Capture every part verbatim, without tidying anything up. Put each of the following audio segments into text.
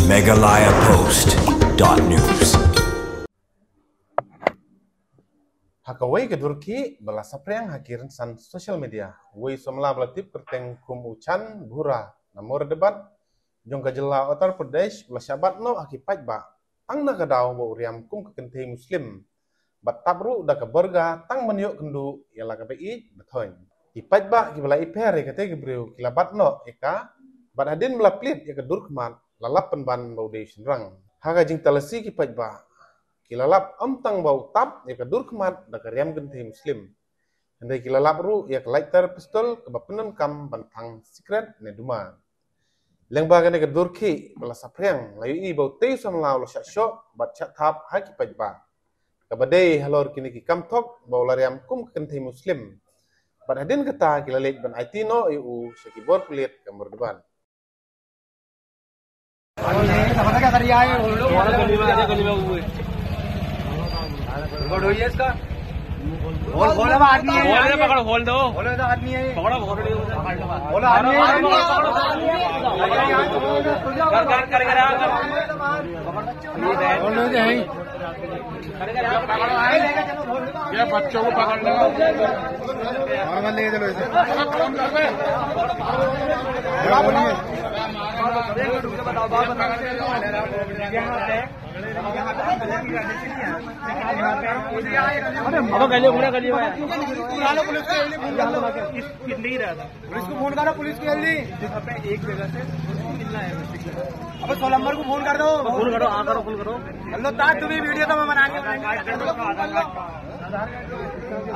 Meghalaya Post dot news. Ha kawei ka dur khih ba la saphriang ha ki rynsan social media, uwei u samla ba la tip kyrteng kum u Chan Bhura na Moradabad jong ka jylla Uttar Pradesh u la shah bat noh ha ki paidbah tang na ka daw ba u riam kum ka kynthei Muslim. Bad tap ruh da ka burqa tang ban ïoh kynduh ïa la kaba ïeit ba thoiñ. Ki paidbah kiba la ïapher ïa katei ka briew ki la bat noh ïa ka, bad hadien ba la plied ïa ka dur khmat la lap pynban ba u dei u shynrang. Ha ka jingtalasi ki paidbah ki la lap ym tang ba u tap ïa ka dur khmat da ka riam kynthei Muslim, hynrei ki la lap ruh ïa ka lighter pistol kaba pyndonkam ban thang sikret ne duma. Lyngba kane ka dur khih ba la saphriang la ïohi ba utei u samla u la shah shoh bad shah thap ha ki paidbah, kaba dei halor kine ki kam thok ba u la riam kum ka kynthei Muslim. Bad hadien kata ki la leit ban aiti noh ïa u sha ki bor pulit ka Moradabad. सामने क्या कर रहा है? वो लोग तुम्हारा गली में आजा, गली में हुए। रिकॉर्ड हुई है इसका? खोल, खोल, अब आदमी है। खोल रे, पकड़ो, खोल दो। खोलो, तो आदमी है। पकड़ो, पकड़ो। खोलो, आदमी है। कर, कर, कर, कर, कर। खोल दो, यहीं। ये बच्चों को पकड़ लो। नॉर्मल ले चलो इसे। अब गली घूमना, गली में। इस, इस नहीं रहा था। पुलिस को फोन करो, पुलिस को जल्दी। अबे एक जगह से मिलना है। अबे सौ नंबर को फोन कर दो। फोन करो, आ करो, फोन करो। हेलो, ताज, तुम्हें वीडियो तो मैं बना के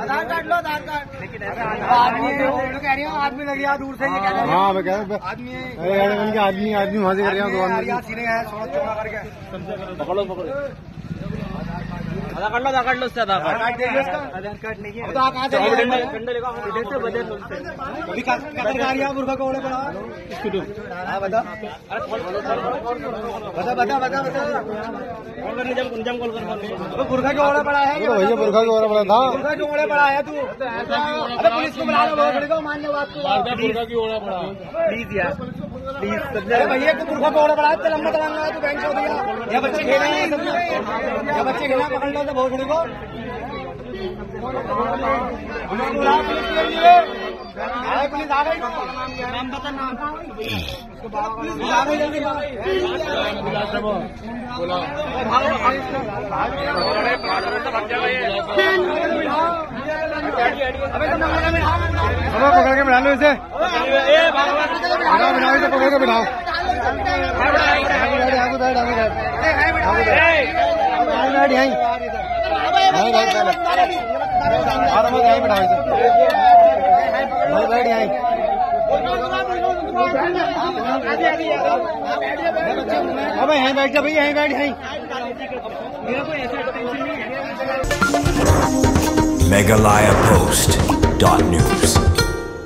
आधार कार्ड लो, आधार कार्ड। लेकिन ऐसा आदमी है, वो कह रहे हो, आदमी लग गया दूर से, ये कह रहे हैं। हाँ, मैं कह रहा हूँ, आदमी है। अरे, अरे, उनके आदमी, आदमी वहाँ से कर रहे हैं, आदमी दो है, आदमी। यार, सीधे हैं, सौ चौड़ा करके। पकड़ो, पकड़ो। आधार कार्ड लो, आधार कार्ड लो, उससे आधार कार्ड। आधार कार्ड चाहिए उसका? आधार कार्ड नहीं है। अब तो आप कहाँ से तो लिए? डंडा, डंडा लेकर आओ, इधर से बजर लो उससे। अभी कहाँ, कहाँ से आ रही है, बुरखा का ओढ़े पड़ा? इसको दो। हाँ, बता। अरे, कॉल, बता, बता, बता, बता। कॉल कर, निजाम, निजाम कॉल कर। वो बुरखा का ओढ़े पड़ा है, अरे भैया, बुरखा का ओढ़े पड़ा था। बुरखा का ओढ़े पड़ा है तू। अबे पुलिस को बुला लो, बहुत बड़ी को मान लो बात को। बुरखा का ओढ़े पड़ा। प्लीज यार। प्लीज, समझा? अरे भैया, तू बुरखा का ओढ़े पड़ा है, तो लंबा तलंगा है, तू बैंक से उठ गया। ये बच्चे खेल रहे हैं, सब। ये बच्चे खेल रहे हैं, पकड़ लो तो बहुत बड़ी को। पुलिस बुलाओ, पुलिस के लिए। अरे पुलिस आ गई। नाम बता, नाम। पुलिस बुला रही है, जल्दी। अबे पकड़ के बिठा लो इसे। बिठाओ, बिठाओ, इसे पकड़ के बिठाओ। आगे बैठ, आगे बैठ, आगे बैठ। आगे बैठ, यहीं। यहीं बैठ, पहले। और हम यहीं बिठाओ इसे। भाई बैठ यहीं। अबे यहीं बैठ जा भाई, यहीं बैठ, यहीं। Meghalaya Post dot news.